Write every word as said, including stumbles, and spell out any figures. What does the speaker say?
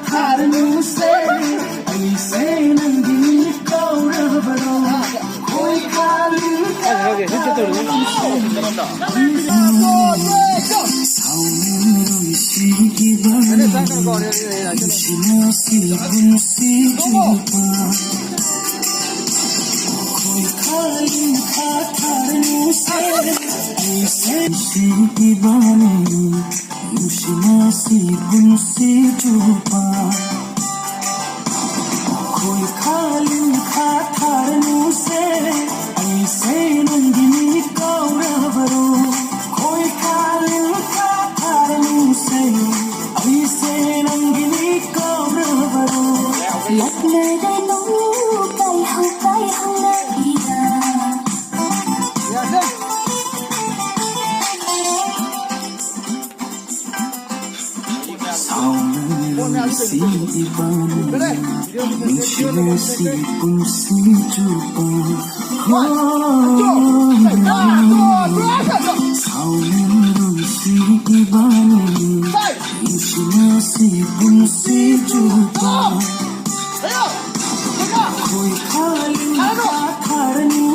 ꯊꯥꯔꯅꯨꯁꯦ, ꯑꯩꯁꯦ ꯅꯪꯒꯤ ꯀꯧꯔꯕꯔꯣ? ꯈꯣꯏ ꯈꯥꯂꯤꯟ ꯁꯥꯎꯅꯔꯣꯏꯁꯤ ꯏꯕꯥꯅꯤ, ꯅꯨꯡꯁꯤꯅꯁꯤ ꯄꯨꯟꯁꯤ ꯆꯨꯞꯄ꯫ ꯈꯣꯏ ꯈꯥꯂꯤꯟ ꯈꯥ ꯊꯥꯔꯅꯨꯁꯦ, ꯑꯩꯁꯦ ꯅꯨꯡꯁꯤ ꯏꯕꯥꯅꯤ, ꯅꯨꯡꯁꯤꯅꯁꯤ ꯄꯨꯟꯁꯤ ꯆꯨꯞꯄ꯫ ꯈꯣꯏ ꯈꯥꯂꯤꯟ ꯈꯥ ꯊꯥꯔꯅꯨꯁꯦ, ꯑꯩꯁꯦ ꯅꯪꯒꯤꯅꯤ ꯀꯧꯔꯕꯔꯣ? ꯈꯣꯏ ꯈꯥꯂꯤꯟ ꯈꯥ ꯊꯥꯔꯅꯨꯁꯦ, ꯑꯩꯁꯦ ꯅꯪꯒꯤꯅꯤ ꯀꯧꯔꯕꯔꯣ? ꯂꯛꯅꯒꯅꯨ ꯀꯩꯍꯧ ꯀꯩꯍꯧꯅꯕꯤꯗ꯫ ꯁꯥꯎꯅꯔꯣꯏꯁꯤ ꯏꯕꯥꯅꯤ, ꯅꯨꯡꯁꯤꯅꯁꯤ ꯄꯨꯟꯁꯤ ꯆꯨꯞꯄ꯫ ꯁꯥꯎꯅꯔꯣꯏꯁꯤ ꯏꯕꯥꯅꯤ, ꯅꯨꯡꯁꯤꯅꯁꯤ ꯄꯨꯟꯁꯤ ꯆꯨꯞꯄ꯫ ꯈꯣꯏ ꯈꯥꯂꯤꯟ ꯈꯥ ꯊꯥꯔꯅꯨ